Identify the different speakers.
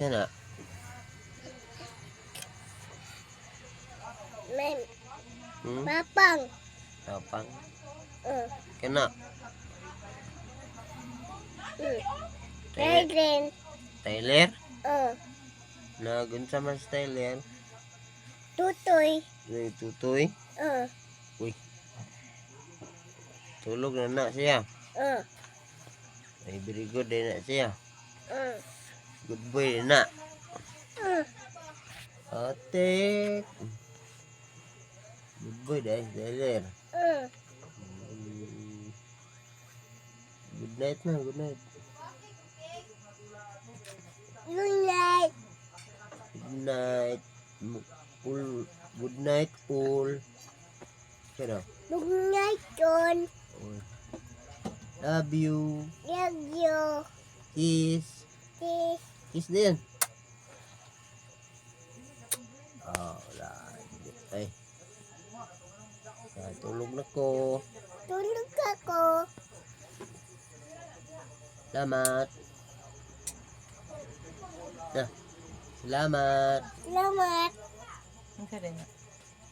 Speaker 1: Kana.
Speaker 2: May papang.
Speaker 1: Tapang.
Speaker 2: Mm.
Speaker 1: Kana. Tyler.
Speaker 2: Tyler.
Speaker 1: Tyler?
Speaker 2: Mm.
Speaker 1: Nagunsa man si Tyler?
Speaker 2: Tutoy.
Speaker 1: Nay tutoy. Uy. Tulog na na siya. Ay, very good din na siya. Good boy din na. Ate. Good boy dahil si Tyler. Good night na, good night.
Speaker 2: Good night.
Speaker 1: Good night. All, good night all. Pero,
Speaker 2: Good night, John.
Speaker 1: all. Love you.
Speaker 2: Love you.
Speaker 1: Kiss.
Speaker 2: Kiss.
Speaker 1: Kiss din. Oh, wala. Ay. Ah, tulog na ko.
Speaker 2: Tulog ako.
Speaker 1: Salamat. Na. Salamat.
Speaker 2: Salamat.
Speaker 3: Ang galing.